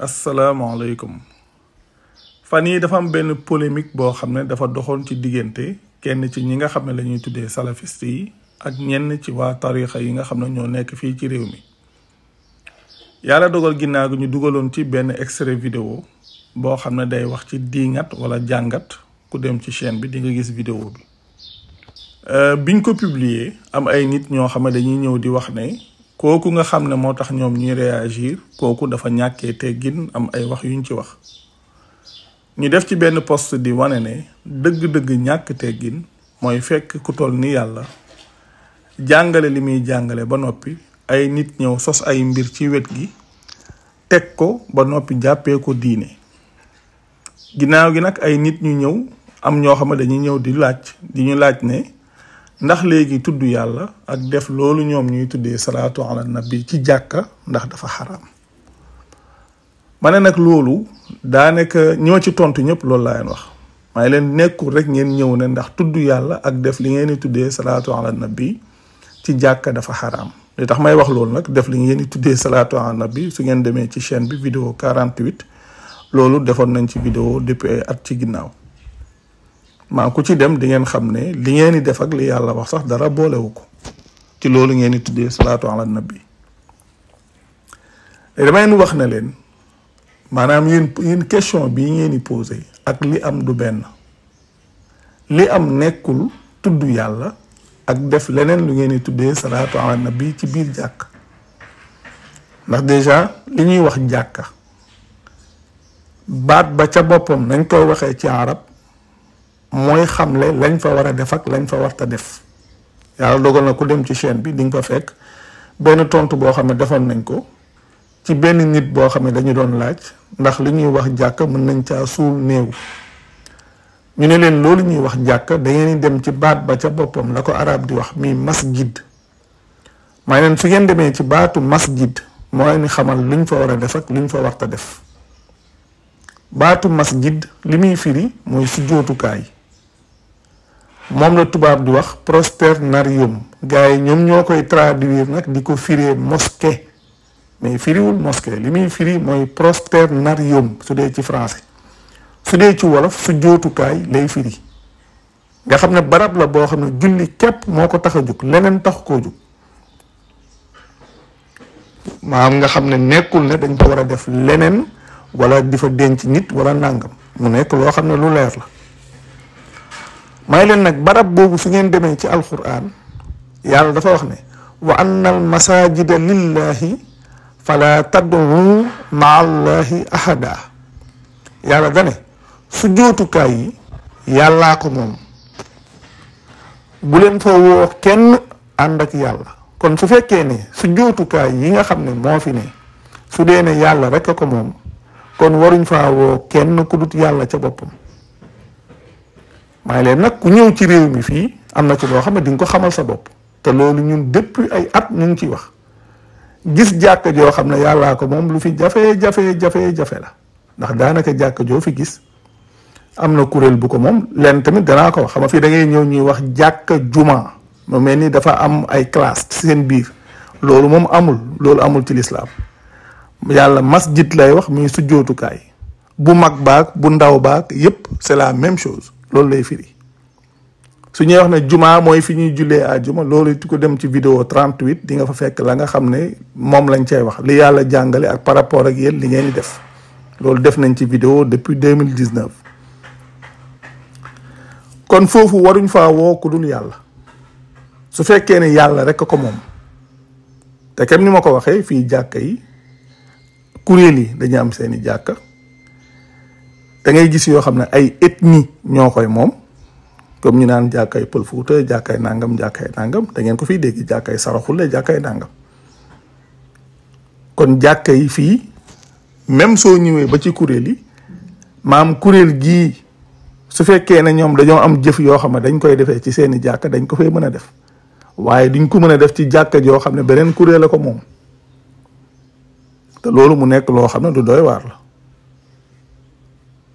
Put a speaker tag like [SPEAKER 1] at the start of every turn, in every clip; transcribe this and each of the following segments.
[SPEAKER 1] asalaamaaleykum fan yii dafa am benn polémique boo xam ne dafa doxoon ci diggante kenn ci ñi nga xam ne la ñuy tuddee salafiste yi ak ñenn ci waa tarixa yi nga xam ne ñoo nekk fii ci réew mi. yàlla dogal ginnaaw gi ñu dugaloon ci benn extrait vidéo boo xam ne day wax ci diingat wala jàngat ku dem ci chaîne bi di nga gis vidéo bi. biñ ko publier am ay nit ñoo xam ne dañuy ñëw di wax ne kooku nga xam ne moo tax ñoom ñuy réagir kooku dafa ñàkkee teggin am ay wax yuñ ci wax. ñu def ci benn post di wane ne dëgg-dëgg ñàkk teggin mooy fekk ku toll ni yàlla jàngale li muy jàngale ba noppi ay nit ñëw sos ay mbir ci wet gi teg ko ba noppi jàppee ko diine. ginnaaw gi nag ay nit ñu ñëw am ñoo xam ne dañuy ñëw di ñu laaj ne ndax léegi tudd yàlla ak def loolu ñoom ñuy tuddee salaatu ala nabi ci jàkka ndax dafa xaraam. ma ne nag loolu daanaka ñoo ci tontu ñëpp loolu laa leen wax may leen nekkul rek ngeen ñëw ne ndax tudd yàlla ak def li ngeen di tuddee salaatu ala nabi ci jàkka dafa xaraam. li tax may wax loolu nag def li ngeen di tuddee salaatu ala nabi su ngeen demee ci chaîne bi vidéo 48 loolu defoon nañ ci vidéo depuis ay at ci ginnaaw. maa ku ci dem di ngeen xam ne li ngeen di def ak li yàlla wax sax dara boolewu ko ci loolu ngeen di tuddee salaatu ala nabi. damay nu wax ne leen maanaam yéen question bii ngeen di posé ak li am du benn. li am nekkul tudd yàlla ak def leneen lu ngeen di tuddee salaatu ala nabi ci biir jàkk ndax déjà li ñuy wax jàkka baat ba ca boppam nañ koy waxee ci arab mooy xamle lañ fa war a def ak lañ fa warta def. yàlla dogal na ku dem ci chaîne bi di nga fa fekk benn tontu boo xam ne defoon nañ ko ci benn nit boo xam ne dañu doon laaj ndax li ñuy wax jàkka mën nañ caa suul néew. ñu ne leen loolu ñuy wax jàkka da ngeen di dem ci baat ba ca boppam la ko arab di wax mi masjid. maa leen su ngeen demee ci baatu masjid moo leen xamal luñ fa war a def ak luñ fa warta def. baatu masjid li muy firi mooy sujjóotukaay moom la tubaab di wax prosternarium gars yi ñoom ñoo koy traduire nag di ko firee mosquée mais firiwul mosquée li muy firi mooy prosternarium su dee ci français su dee ci wolof sujjóotukaay lay firi nga xam ne barab la boo xam ne julli képp moo ko tax a jóg leneen tax koo jóg maanaam nga xam ne nekkul ne dañ ko war a def leneen wala di fa denc nit wala nàngam mu nekk loo xam ne lu leer la. may leen nag barab boobu su ngeen demee ci alquran yàlla dafa wax ne wa anna al masajida lillahi fala tad'u ma'a allahi ahada. yàlla dane su jootukaay yi yàllaa ko moom bu leen fa woo kenn ànd ak yàlla. kon su fekkee ne su jootukaay yi nga xam ne moo fi ne su dee ne yàlla rek a ko moom kon waruñ faa woo kenn ku dut yàlla ca boppam. may leen nag ku ñëw ci réew mi fii am na ci loo xam ne di nga ko xamal sa bopp te loolu ñun depuis ay at ñu ngi ciy wax gis jàkka joo xam ne yàllaa ko moom lu fi jafe la ndax daanaka jàkka joo fi gis am na kuréel bu ko moom leen tamit danaa ko wax xam nga fii da ngay ñëw ñuy wax jàkka juma mu mel ni dafa am ay classe ci seen biir loolu moom amul ci lislaam yàlla masjid lay wax muy sujjootukaay bu mag baag bu ndaw baag yépp c'est la même chose loolu lay firi. su ñuy wax ne juma mooy fi ñuy jullee àjjuma loolu it ko dem ci vidéo 38 di nga fa fekk la nga xam ne moom lañ cay wax li yàlla jàngale ak par rapport ak yéen li ngeen di def loolu def nañ ci vidéo depuis 2019. kon foofu waruñ faa woo ku dul yàlla su fekkee ne yàlla rek ko moom te kem ni ma ko waxee fii jàkka yi kuréel yi dañu am seeni jàkka da ngay gis yoo xam ne ay ethnie ñoo koy moom comme ñu naan jàkkay Pël Fuuta jàkkay nangam da ngeen ko fiy dégg jàkkay Saraxule jàkkay nangam. kon jàkka yi fii même soo ñëwee ba ci kuréel yi maam kuréel gii su fekkee ne ñoom dañoo am jëf yoo xam ne dañ koy defee ci seeni jàkka dañ ko fay mën a def waaye duñ ko mën a def ci jàkka joo xam ne beneen kuréel la ko moom te loolu mu nekk loo xam ne du doy waar la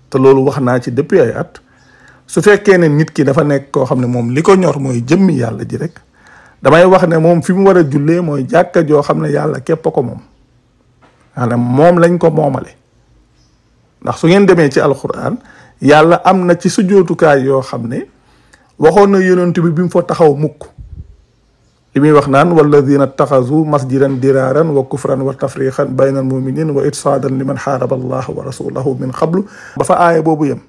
[SPEAKER 1] te loolu wax naa ci depuis ay at. su fekkee ne nit ki dafa nekk koo xam ne moom li ko ñor mooy jëmmi yàlla ji rek damay wax ne moom fi mu war a jullee mooy jàkka joo xam ne yàlla képp a ko moom maanaam moom lañ ko moomale ndax su ngeen demee ci alquran yàlla am na ci sujjootukaay yoo xam ne waxoon na yonent bi mu fa taxaw mukk li muy wax naan walladina taxazu masjidan diraaran wa kufran wa tafriqan bayna al muminin wa irsaadan liman xaaraba allah wa rasulahu min qablu ba fa aaya boobu yem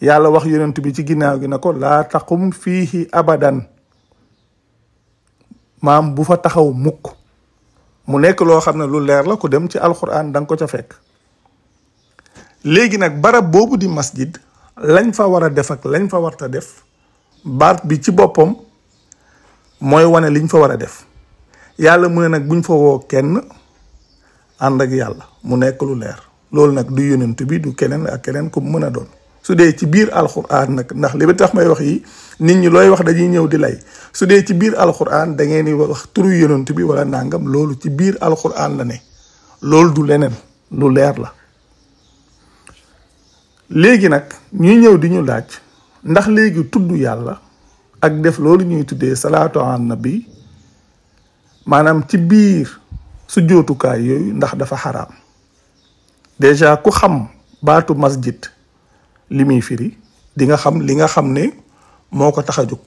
[SPEAKER 1] yàlla wax yonent bi ci ginnaaw gi na ko laa taqum fiihi abadan maam bu fa taxaw mukk mu nekk loo xam ne lu leer la ku dem ci alquran da nga ko ca fekk léegi nag barab boobu di masjid lañ fa war a def ak lañ fa warta def baat bi ci boppam mooy wane liñ fa war a def yàlla mu ne nag buñ fa woo kenn ànd ak yàlla mu nekk lu leer loolu nag du yonent bi du keneen ak keneen ku mën a doon su dee ci biir alquran nag ndax li ba tax may wax yi nit ñi looy wax dañuy ñëw di lay su dee ci biir alquran da ngeen di wax turu yonent bi wala nangam loolu ci biir alquran la ne loolu du leneen lu leer la léegi nag ñuy ñëw di ñu laaj ndax léegi tudd yàlla ak def loolu ñuy tuddee salaatu ala nabi maanaam ci biir su jootukaay yooyu ndax dafa xaraam déjà ku xam baatu masjid li muy firi di nga xam li nga xam ne moo ko tax a jóg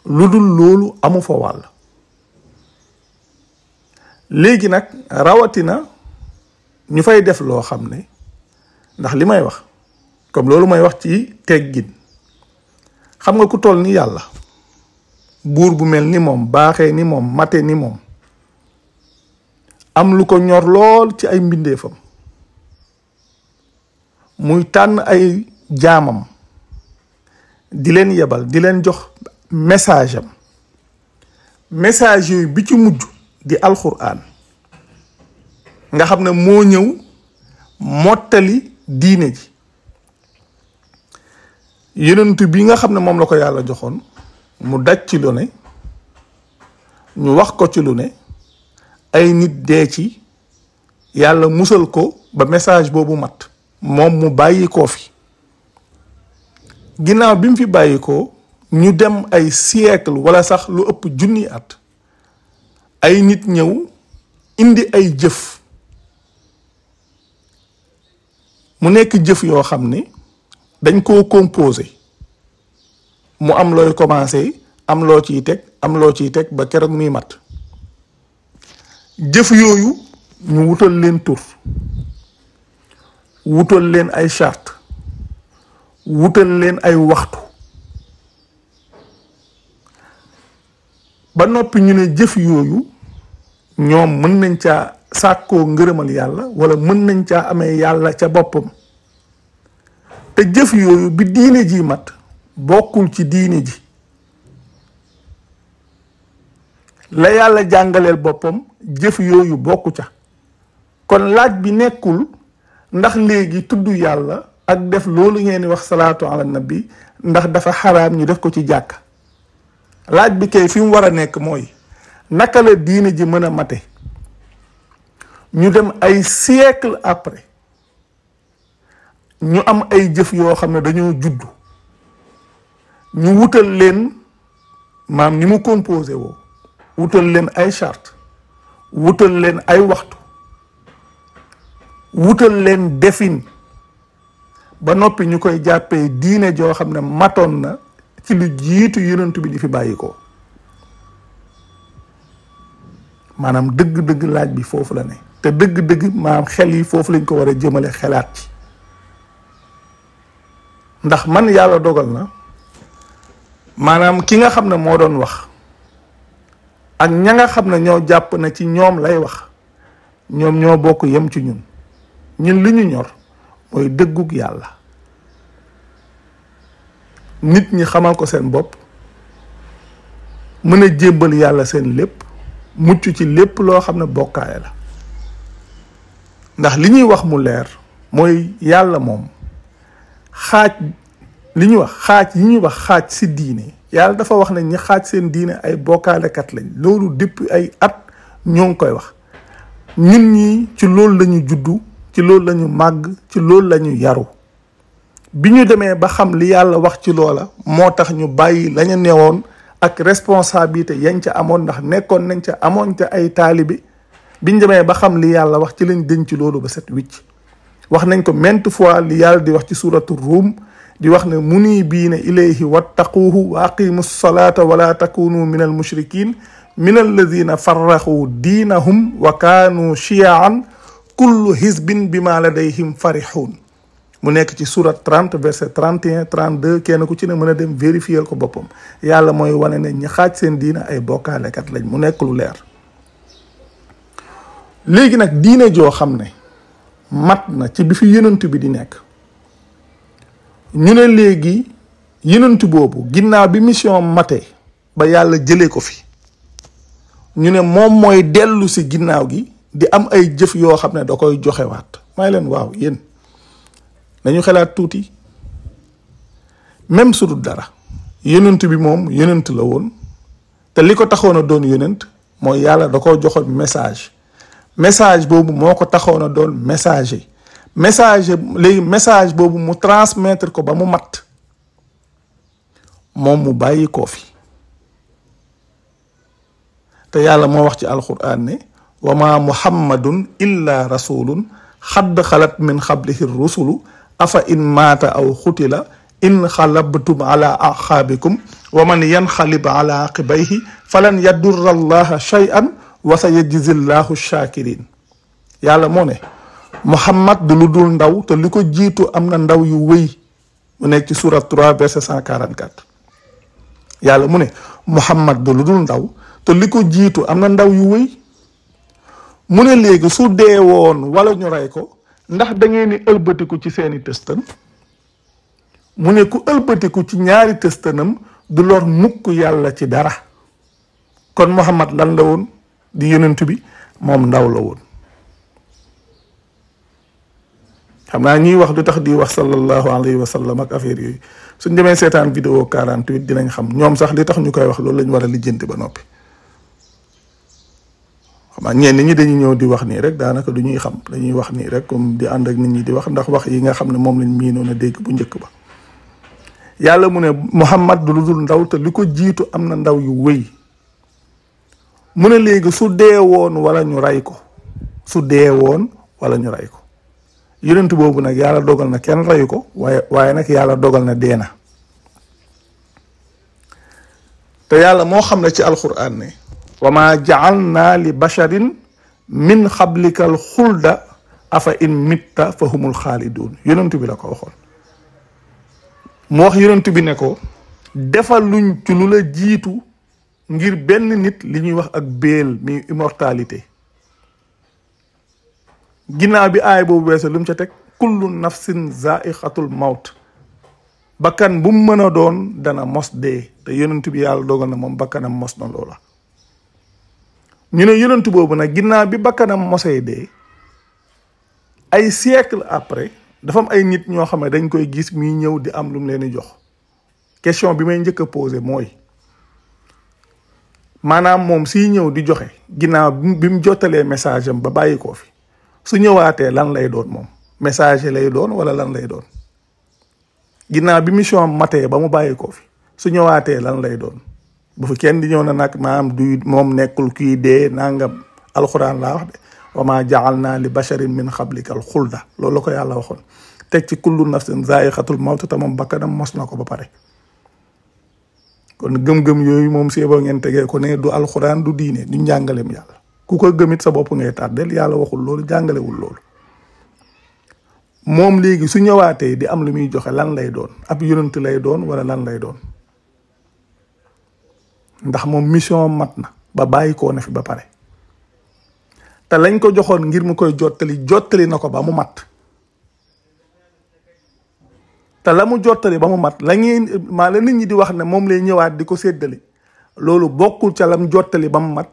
[SPEAKER 1] lu dul loolu amu fa wàll léegi nag rawatina ñu fay def loo xam ne ndax li may wax comme loolu may wax ci teggin xam nga ku toll ni yàlla buur bu mel ni moom baaxee ni moom mate ni moom am lu ko ñor lool ci ay mbindeefam muy tànn ay jaamam di leen yebal di leen jox message am message yooyu bi ci mujj di alxuraan nga xam ne moo ñëw mottali diine ji yonent bi nga xam ne moom la ko yàlla joxoon mu daj ci lu ne ñu wax ko ci lu ne ay nit dee ci yàlla musal ko ba message boobu mat moom mu bàyyi koo fi ginnaaw bi mu fi bàyyi ko ñu dem ay siècle wala sax lu ëpp junni at ay nit ñëw indi ay jëf mu nekk jëf yoo xam ne dañ koo composé mu am looy commencé am loo ciy teg am loo ciy teg ba keroog muy mat jëf yooyu ñu wutal leen tur wutal leen ay charte wutal leen ay waxtu ba noppi ñu ne jëf yooyu ñoom mën nañ caa sàkkoo ngërëmal yàlla wala mën nañ caa amee yàlla ca boppam te jëf yooyu bi diine ji mat bokkul ci diine ji la yàlla jàngaleel boppam jëf yooyu bokku ca kon laaj bi nekkul ndax léegi tudd yàlla ak def loolu ngeen di wax salaatu ala nabi ndax dafa xaraam ñu def ko ci jàkk laaj bi kay fi mu war a nekk mooy naka la diine ji mën a mate ñu dem ay siècle après ñu am ay jëf yoo xam ne dañoo juddu ñu wutal leen maam ni mu composé woo wutal leen ay charte wutal leen ay waxtu wutal leen defin ba noppi ñu koy jàppee diine joo xam ne matoon na ci lu jiitu yonent bi di fi bàyyi ko maanaam dëgg-dëgg laaj bi foofu la ne te dëgg-dëgg maanaam xel yi foofu lañ ko war a jëmale xelaat ci ndax man yàlla dogal na maanaam ki nga xam ne moo doon wax ak ña nga xam ne ñoo jàpp na ci ñoom lay wax ñoom ñoo bokk yem ci ñun li ñu ñor mooy dëggug yàlla nit ñi xamal ko seen bopp mën a jébbal yàlla seen lépp mucc ci lépp loo xam ne bokkaale la ndax li ñuy wax mu leer mooy yàlla moom xaaj li ñuy wax xaaj yi ñuy wax xaaj si diine yàlla dafa wax ne ñi xaaj seen diine ay bokkaalekat lañ loolu depuis ay at ñoo ngi koy wax ñun ñi ci loolu lañu juddu ci loolu lañu màgg ci loolu lañu yaru bi ñu demee ba xam li yàlla wax ci loola moo tax ñu bàyyi lañu newoon ak responsabilité yañ ca amoon ndax nekkoon nañ ca amoon ca ay taalibi biñ demee ba xam li yàlla wax ci lañ denc loolu ba set wicc wax nañ ko maintes fois li yàlla di wax ci suratu Rum di wax ne munibiina ilayhi wattaquuhu wa aqimu salata wala takunu min al mushrikin min alladina farraxu diinahum wa kaanu chiyaan kullu hizbin bima ladayhim farixuun mu nekk ci surat 30 verset 31 32 kenn ku ci ne mën a dem vérifier ko boppam yàlla mooy wane ne ñi xaaj seen diina ay bokkaalekat lañ mu nekk lu leer. léegi nag diine joo xam ne mat na ci bi fi yonent bi di nekk ñu ne léegi yonent boobu ginnaaw bi mission matee ba yàlla jëlee ko fi ñu ne moom mooy dellu si ginnaaw gi di am ay jëf yoo xam ne da koy joxewaat may leen waaw yéen dañu xalaat tuuti même su dul dara yonent bi moom yonent la woon te li ko taxoon a doon yonent mooy yàlla da ko joxoon message boobu moo ko taxoon a doon message léegi message boobu mu transmettre ko ba mu mat moom mu bàyyi koo fi te yàlla moo wax ci alquran ne wa ma muhammadun illa rasulun xadd xalat min xablihi rusulu afa in maata aw xutila in xalabtum ala aqaabikum wa man yanxalib ala aqibayhi falan yadurra allaha shay'an wa sa yajzi llahu shakirin yàlla moo ne muhammad du lu dul ndaw te li ko jiitu am na ndaw yu wëy mu nekk ci surat 3 verset 144 yàlla mu ne muhammad du lu dul ndaw te li ko jiitu am na ndaw yu wëy mu ne léegi su dee woon wala ñu rey ko ndax da ngeen ni ëlbatiku ci seeni tëstan mu ne ku ëlbatiku ci ñaari tëstanam du lor mukk yàlla ci dara kon muhammad lan la woon di yonent bi moom ndaw la woon xam naa ñuy wax lu tax di wax sallallahu alayhi wa sallam ak affaire yooyu suñ demee seetaan vidéo 48 dinañ xam ñoom sax li tax ñu koy wax loolu lañ war a lijjanti ba noppi xam naa ñenn ñi dañuy ñëw di wax nii rek daanaka du ñuy xam dañuy wax nii rek comme di ànd ak nit ñi di wax ndax wax yi nga xam ne moom lañ miinoon a dégg bu njëkk ba yàlla mu ne muhammad du lu dul ndaw te li ko jiitu am na ndaw yu wëy mu ne léegi su dee woon wala ñu rey ko su dee woon wala ñu rey ko yonent boobu nag yàlla dogal na kenn reyu ko waaye nag yàlla dogal na dee na te yàlla moo xam ne ci alquran ne wa ma ja'alna li basharin min xablikal xulda afa in mitta fa humul xaalidun yonent bi la ko waxoon mu wax yonent bi ne ko defal luñ ci lu la jiitu ngir benn nit li ñuy wax ak béel mi immortalité ginnaaw bi aay boobu weese lu mu ca teg kullu nafsin zaiqatul mawt bakkan bu mu mën a doon dana mos dee te yonent bi yàlla dogal na moom bakkanam mos na loola ñu ne yonent boobu nag ginnaaw bi bakkanam mosee dee ay siècle après dafa am ay nit ñoo xam ne dañ koy gis muy ñëw di am lu mu leen di jox question bi may njëkk a posé mooy maanaam moom siy ñëw di joxe ginnaaw bi mu jottalee message am ba bàyyi koo fi su ñëwaatee lan lay doon moom message lay doon wala lan lay doon ginnaaw bi mission matee ba mu bàyyi koo fi su ñëwaatee lan lay doon bu fi kenn di ñëw na nag maanaam du moom nekkul kii dee nangam alxuraan laa wax de wa ma ja'alna li basharin min xablikal xulda loolu la ko yàlla waxoon teg ci kullu nafsin zaiqatul mawt te moom bakkanam mos na ko ba pare kon gëm-gëm yooyu moom si boo ngeen tegee ko ne du alxuraan du diine du njàngaleem yàlla ku ko gëmit sa bopp ngay tàddeel yàlla waxul loolu jàngalewul loolu moom léegi su ñëwaatee di am lu muy joxe lan lay doon ab yonent lay doon wala lan lay doon ndax moom mission mat na ba bàyyi koo ne fi ba pare te lañ ko joxoon ngir mu koy jottali na ko ba mu mat te la mu jottali ba mu mat la ngeen maa la nit ñi di wax ne moom lay ñëwaat di ko séddale loolu bokkul ca lam jottali ba mu mat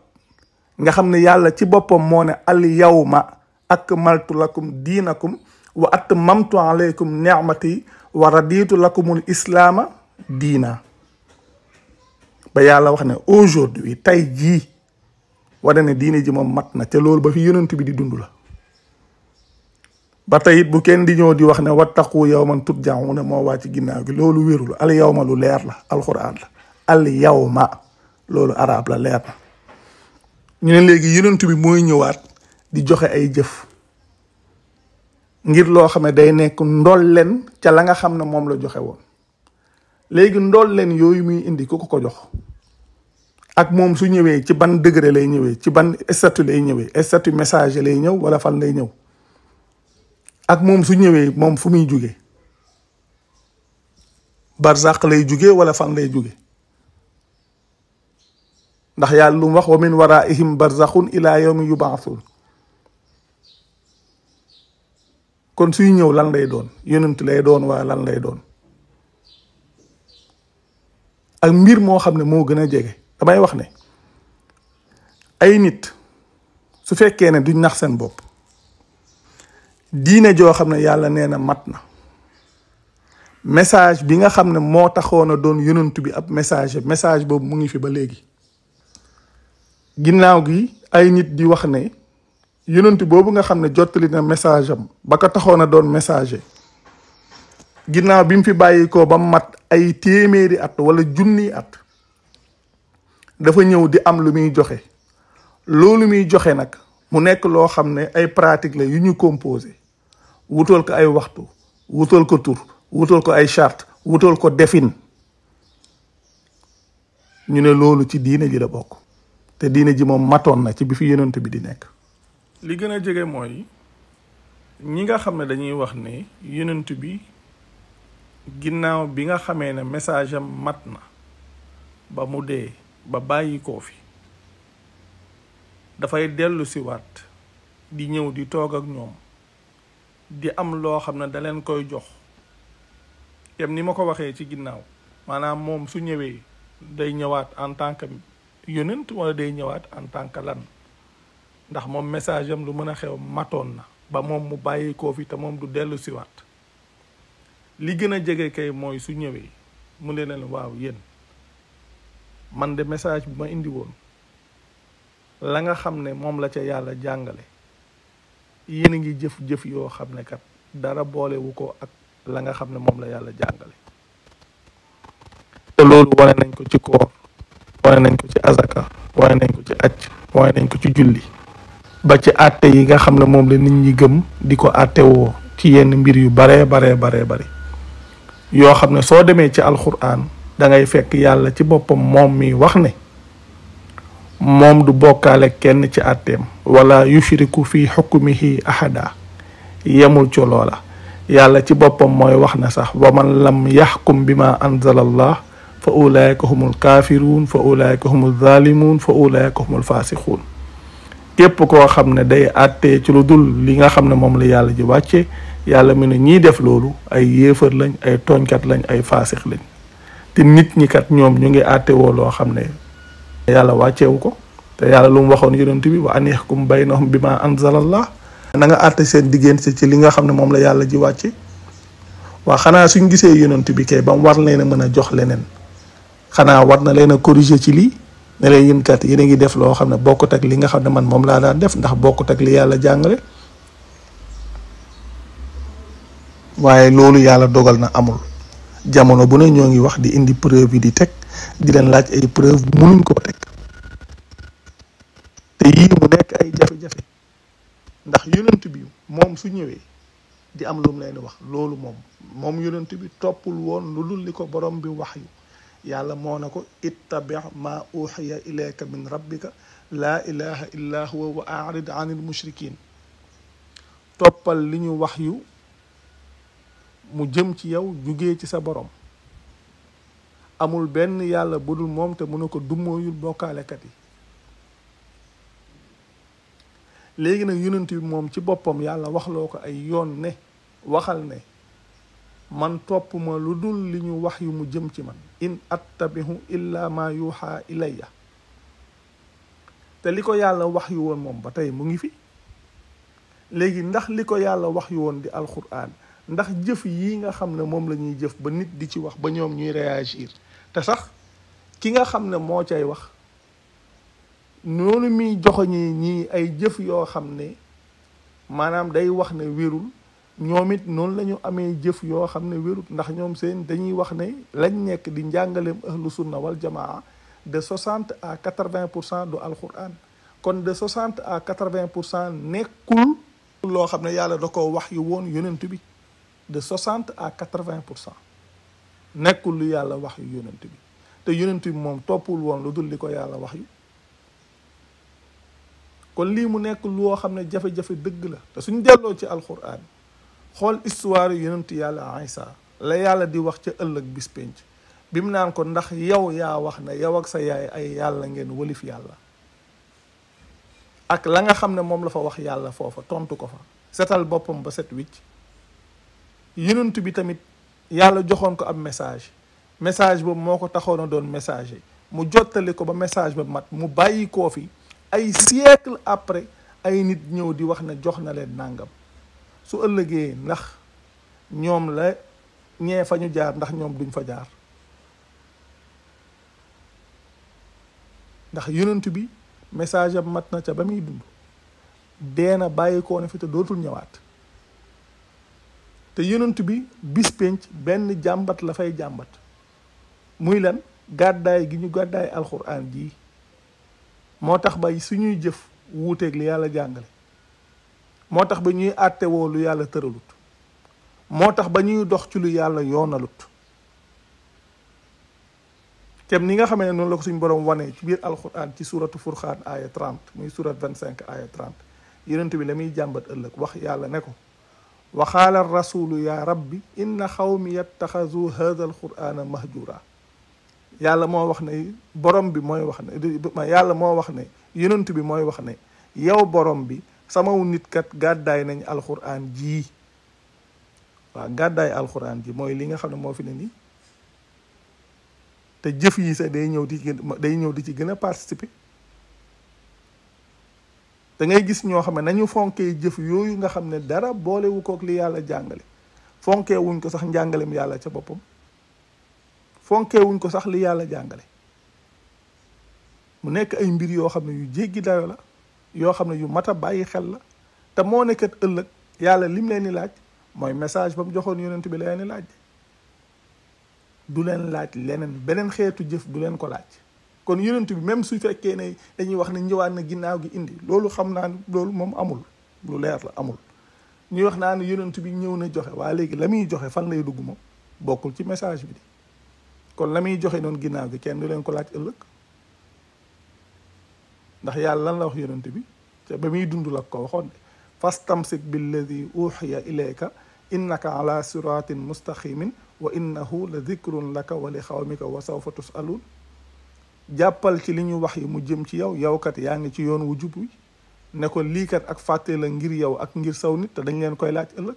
[SPEAKER 1] nga xam ne yàlla ci boppam moo ne al yawma akmaltu lakum diinakum wa atmamtu alaykum ni'mati wa raditu lakumul islaama diina ba yàlla wax ne aujourd'hui tey jii wane ne diine ji moom mat na te loolu ba fi yonent bi di dund la ba tey it bu kenn di ñëw di wax ne wattaqu yawman turja'una moo wàcc ginnaaw gi loolu wérul al yawma lu leer la alxuraan la al yawma loolu arab la leer na ñu ne léegi yonent bi mooy ñëwaat di joxe ay jëf ngir loo xam ne day nekk ndolleen ca la nga xam ne moom la joxe woon. léegi ndolleen yooyu muy indi ku ko jox ak moom su ñëwee ci ban degré lay ñëwee, ci ban statut lay ñëwee, statut messager lay ñëw wala fan lay ñëw, ak moom su ñëwee moom fu muy jóge, barzaq lay jóge wala fan lay jóge. ndax yàlla lu mu wax wa min waraihim barzakhun ila yawmi yub'athun. kon suy ñëw lan lay doon, yonent lay doon wala lan lay doon. ak mbir moo xam ne moo gën a jege, damay wax ne ay nit su fekkee ne duñ nax seen bopp, diine joo xam ne yàlla nee na mat na, message bi nga xam ne moo taxoon a doon yonent bi ab message boobu mu ngi fi ba léegi. ginnaaw gi ay nit di wax ne yonent boobu nga xam ne jottali na message am ba ko taxoon a doon messager, ginnaaw bi mu fi bàyyi ko ba mat ay téeméeri at wala junni at, dafa ñëw di am lu muy joxe. loolu muy joxe nag mu nekk loo xam ne ay pratique la yu ñu composé, wutal ko ay waxtu, wutal ko tur, wutal ko ay charte, wutal ko defin. ñu ne loolu ci diine ji la bokk, te diine ji moom matoon na ci bi fi yonent bi di nekk. li gën a jege mooy ñi nga xam ne dañuy wax ne yonent bi ginnaaw bi nga xamee ne message am mat na ba mu dee ba bàyyi koo fi, dafay dellu si waat di ñëw di toog ak ñoom di am loo xam ne da leen koy jox. yem ni ma ko waxee ci ginnaaw, maanaam moom su ñëwee day ñëwaat en tant que yonent wala day ñëwaat en tant que lan, ndax moom message am lu mën a xew matoon na ba moom mu bàyyi koo fi te moom du dellu si waat. li gën a jege kay mooy su ñëwee mu ne leen waaw yéen, man de message bi ma indi woon, la nga xam ne moom la ca yàlla jàngale, yéen a ngi jëf-jëf yoo xam ne kat dara boolewu ko ak la nga xam ne moom la yàlla jàngale. te loolu wane nañ ko ci koor, wane nañ ko ci azaka, wane nañ ko ci aj, wane nañ ko ci julli, ba ci àtte yi nga xam ne moom la nit ñi gëm di ko àttewoo ci yenn mbir yu baree bari yoo xam ne soo demee ci alquran da ngay fekk yàlla ci boppam moom mi wax ne moom du bokkaale kenn ci àtteem, wala yushriku fi hukmihi ahada. yemul ci loola, yàlla ci boppam mooy wax na sax wa man lam yaxkum bima anzala allah fa ulaika humul kaafiruun fa ulaika humul zaalimuun fa ulaika humul faasixuun. képp koo xam ne day àttee ci lu dul li nga xam ne moom la yàlla ji wàcce, yàlla mu ne ñiy def loolu ay yéefar lañ, ay tooñkat lañ, ay faasix lañ. te nit ñi kat ñoom ñu ngi àttewoo loo xam ne yàlla wàcceewu ko. te yàlla lu mu waxoon yonent bi wa an yaxkum baynahum bima anzalallah, na nga àtte seen diggante ci li nga xam ne moom la yàlla ji wàcce. waa xanaa suñ gisee yonent bi kay ba mu war leen a mën a jox leneen, xanaa war na leen a corriger ci lii ne leen yéen kat yéen a ngi def loo xam ne bokkut ak li nga xam ne man moom laa daan def, ndax bokkut ak li yàlla jàngale. waaye loolu yàlla dogal na amul. jamono bu ne ñoo ngi wax di indi preuve yi di teg, di leen laaj ay preuve munuñ koo teg. te yii mu nekk ay jafe-jafe, ndax yonent bi moom su ñëwee di am lu mu leen wax, loolu moom yonent bi toppul woon lu dul li ko borom bi wax yu. yàlla moo na ko ittabi ma uxiya ilayka min rabbika laa ilaha illa huwa wa a'rid anil mushrikin. toppal li ñu wax yu mu jëm ci yow jugee ci sa borom. amul benn yàlla budul moom te mën na ko dummóoyul bokkaalekat yi. léegi nag yonent bi moom ci boppam yàlla waxloo ko ay yoon ne waxal ne man topp ma lu dul li ñu wax yu mu jëm ci man, in attabihu illa ma yuuxa ilayya. te li ko yàlla wax yu woon moom ba tey mu ngi fi. léegi ndax li ko yàlla wax yu woon di alquran, ndax jëf yi nga xam ne moom la ñuy jëf ba nit di ci wax ba ñoom ñuy réagir, te sax ki nga xam ne moo cay wax noonu muy joxoñi ñii ay jëf yoo xam ne maanaam day wax ne wérul, ñoom it noonu la ñu amee jëf yoo xam ne wérut, ndax ñoom seen dañuy wax ne lañ nekk di njàngaleem ahlu sunna wal jamaa de 60 à 80% du alquran. kon de 60 à 80% nekkul loo xam ne yàlla da ko wax yu woon yonent bi. de 60 à 80% nekkul lu yàlla wax yu yonent bi te yonent bi moom toppul woon lu dul li ko yàlla wax yu. kon lii mu nekk loo xam ne jafe-jafe dëgg la te suñ delloo ci alquran xool histoire yu yonent yàlla Isa la yàlla di wax ca ëllëg bis penc bi mu naan ko ndax yow yaa wax ne yow ak sa yaay ay yàlla ngeen wëlif yàlla ak la nga xam ne moom la fa wax yàlla foofa tontu ko fa setal boppam ba set wicc yonent bi tamit yàlla joxoon ko ab message boobu moo ko taxoon a doon messager mu jottali ko ba message ba mat mu bàyyi koo fi ay siècle après ay nit ñëw di wax ne jox na leen nàngam su ëllëgee ndax ñoom la ñee fa ñu jaar ndax ñoom duñ fa jaar ndax yonent bi message am mat na ca ba muy dund deena bàyyi koo ne fi te dootul ñëwaat te yonent bi bis penc benn jàmbat la fay jàmbat muy lan gàddaay gi ñu gàddaay alxuraan ji moo tax ba suñuy jëf wuuteeg li yàlla jàngale moo tax ba ñuy àttewoo lu yàlla tëralut moo tax ba ñuy dox ci lu yàlla yoonalut kem ni nga xamee ne noonu la ko suñu borom wane ci biir alxuraan ci suratu furxaan aya 30 muy surat 25 aya 30 yonent bi la muy jàmbat ëllëg wax yàlla ne ko waxaala rasulu ya rabbi inna xawmi yattaxazu hada alqurana mahjura yàlla moo wax ne borom bi mooy wax ne yàlla moo wax ne yonent bi mooy wax ne yow borom bi samaw nit kat gàddaay nañ alxuraan ji waaw gàddaay alxuraan ji mooy li nga xam ne moo fi ne nii te jëf yi sax day ñëw di ci gën a participer da ngay gis ñoo xam ne nañu fonkee jëf yooyu nga xam ne dara boolewu kook li yàlla jàngale fonkee wuñ ko sax njàngalem yàlla ca boppam fonkee wuñ ko sax li yàlla jàngale mu nekk ay mbir yoo xam ne yu jéggi dayo la yoo xam ne yu mat a bàyyi xel la te moo nekkat ëllëg yàlla lim leen di laaj mooy message ba mu joxoon yonent bi la leen di laaj du leen laaj leneen beneen xeetu jëf du leen ko laaj kon yonent bi même su fekkee ne dañuy wax ne ñëwaat na ginnaaw gi indi loolu xam naa ne loolu moom amul lu leer la amul ñuy wax naa ne yonent bi ñëw na joxe waa léegi la muy joxe fan lay dugg moom bokkul ci message bi di kon la muy joxe noonu ginnaaw gi kenn du leen ko laaj ëllëg ndax yàlla lan la wax yonent bi te ba muy dund la ko waxoon de fastamsik billadi uxiya ilayka innaka ala siratin mustaqimin wa innahu la dikrun laka wa li xawmika wa sawfa tusalun jàppal ci li ñu wax yi mu jëm ci yow kat yaa ngi ci yoon wu jub wi ne ko lii kat ak fàtte la ngir yow ak ngir saw nit te dañ leen koy laaj ëllëg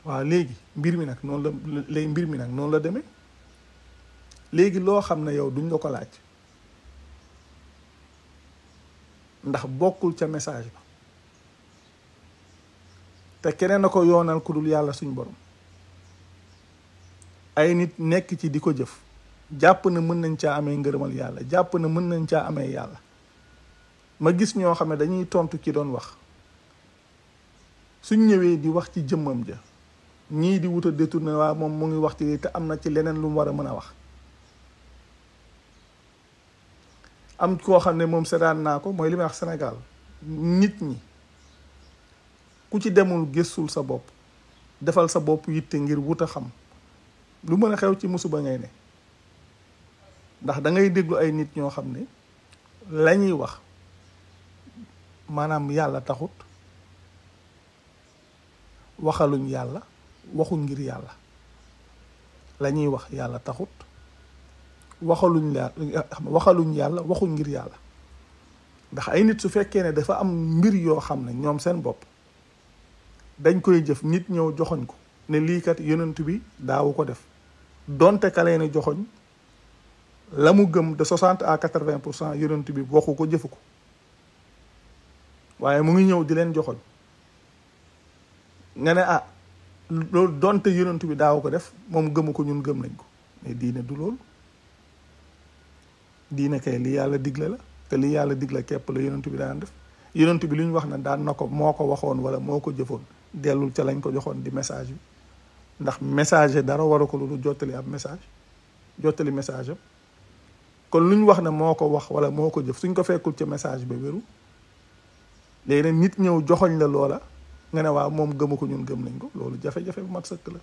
[SPEAKER 1] waaw léegi mbir mi nag noonu la demee léegi loo xam ne yow duñ la ko laaj ndax bokkul ca message ba te keneen na ko yoonal ku dul yàlla suñ borom ay nit nekk ci di ko jëf jàpp na mën nañ caa amee ngërëmal yàlla jàpp na mën nañ caa amee yàlla ma gis ñoo xam ne dañuy tontu ci doon wax suñ ñëwee di wax ci jëmmam ja ñii di wut a détourné waa moom mu ngi wax ci te am na ci leneen lu mu war a mën a wax am koo xam ne moom seetaan naa ko mooy li may wax Sénégal nit ñi ku ci demul gëstul sa bopp defal sa bopp yitte ngir wut a xam lu mën a xew ci musiba ngay ne ndax da ngay déglu ay nit ñoo xam ne la ñuy wax maanaam yàlla taxut waxaluñ yàlla waxuñ ngir yàlla la ñuy wax yàlla taxut waxaluñ yàlla waxuñ ngir yàlla ndax ay nit su fekkee ne dafa am mbir yoo xam ne ñoom seen bopp dañ koy jëf nit ñëw joxoñ ko ne lii kat yonent bi daawu ko def donte ka leen joxoñ la mu gëm de 60 à 80% yonent bi waxu ko jëfu ko waaye mu ngi ñëw di leen joxoñ nga ne loolu donte yonent bi daawu ko def moom gëmu ko ñun gëm nañ ko mais diine du loolu diine kay li yàlla digle la te li yàlla digle képp la yonent bi daan def yonent bi lu ñu wax ne daan na ko moo ko waxoon wala moo ko jëfoon dellul ca lañ ko joxoon di message bi ndax message dara waru ko lu jottali ab message jottali message am kon luñ wax ne moo ko wax wala moo ko jëf suñ ko fekkul ci message ba wéru léegi nag nit ñëw joxoñ la loola nga ne waaw moom gëmu ko ñun gëm nañ ko loolu jafe-jafe bu mat sëkk la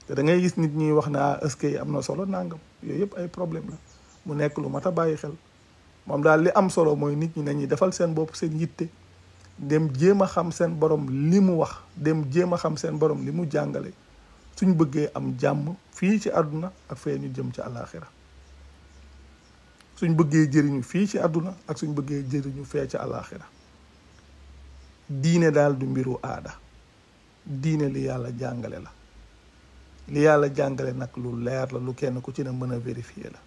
[SPEAKER 1] te da ngay gis nit ñi wax naa est-ce que am na solo nangam yooyu yëpp ay problème la mu nekk lu mat a bàyyi xel moom daal li am solo mooy nit ñi nañuy defal seen bopp seen yitte dem jéem a xam seen borom li mu wax dem jéem a xam seen borom li mu jàngale suñ bëggee am jàmm fii ci àdduna ak fee ñu jëm ci àllaaxira suñ bëggee jëriñu fii ci àdduna ak suñ bëggee jëriñu fee ci àllaaxira diine daal du mbiru aada diine li yàlla jàngale la li yàlla jàngale nag lu leer la lu kenn ku ci ne mën a vérifier la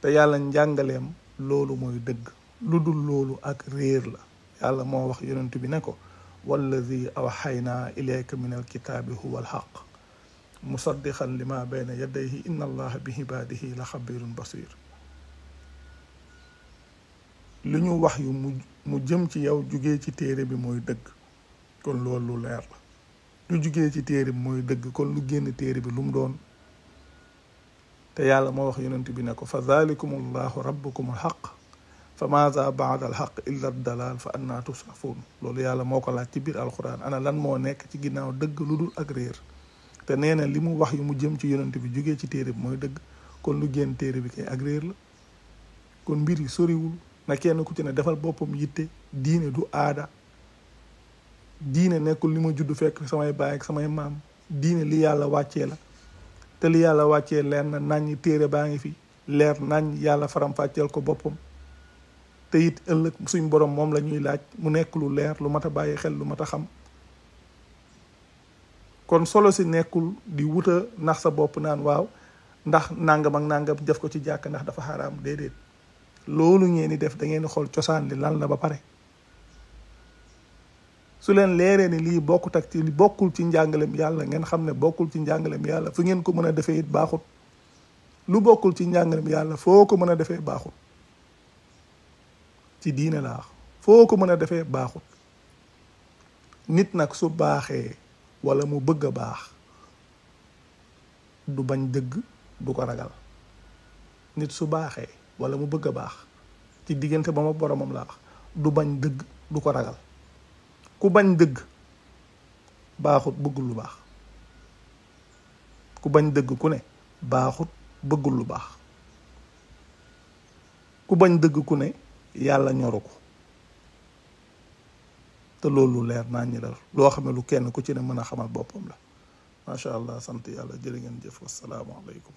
[SPEAKER 1] te yàlla njàngaleem loolu mooy dëgg lu dul loolu ak réer la yàlla moo wax yonent bi ne ko wallazi awxaynaa ilayka min alkitaabi huwa alxaq musaddiqan lima bayna yadayhi inna allaha bi ibaadihi la xabirun basir lu ñu wax yu mu jëm ci yow jugee ci téere bi mooy dëgg kon loolu lu leer la lu jugee ci téere bi mooy dëgg kon lu génn téere bi lu mu doon te yàlla moo wax yonent bi ne ko fa dhalikum allahu rabbukum alxaq fa maza baada alxaq illa dalal fa annaa tusrafuun loolu yàlla moo ko laaj ci biir alquran ana lan moo nekk ci ginnaaw dëgg lu dul ak réer te nee na li mu wax yu mu jëm ci yonent bi jugee ci téere bi mooy dëgg kon lu génn téere bi kay ak réer la kon mbir yi soriwul na kenn ku ci ne defal boppam yitte diine du aada diine nekkul li ma judd fekk samay baay ak samay maam diine li yàlla wàccee la te li yàlla wàccee leer na nañ téere baa ngi fi leer nañ yàlla faram-fàcceel ko boppam te it ëllëg suñ borom moom la ñuy laaj mu nekk lu leer lu mat a bàyyi xel lu mat a xam kon solo si nekkul di wuta nax sa bopp naan waaw ndax nangam ak nangam def ko ci jàkk ndax dafa xaraam déedéet loolu ngeen di def da ngeen di xool cosaan li lan la ba pare su leen leeree ni lii bokkut ak ci li bokkul ci njàngalem yàlla ngeen xam ne bokkul ci njàngalem yàlla fu ngeen ko mën a defee it baaxut lu bokkul ci njàngalem yàlla foo ko mën a defee baaxut ci diine laa wax foo ko mën a defee baaxut nit nag su baaxee wala mu bëgg a baax du bañ dëgg du ko ragal nit su baaxee wala mu bëgg a baax ci diggante ba ma boromam laa wax du bañ dëgg du ko ragal ku bañ dëgg baaxut bëggul lu baax ku bañ dëgg ku ne baaxut bëggul lu baax ku bañ dëgg ku ne yàlla ñoru ko te loolu leer naa ñi la loo xam ne lu kenn ku ci ne mën a xamal boppam la macha allah sant yàlla jërë ngeen jëf wassalaamu aleykum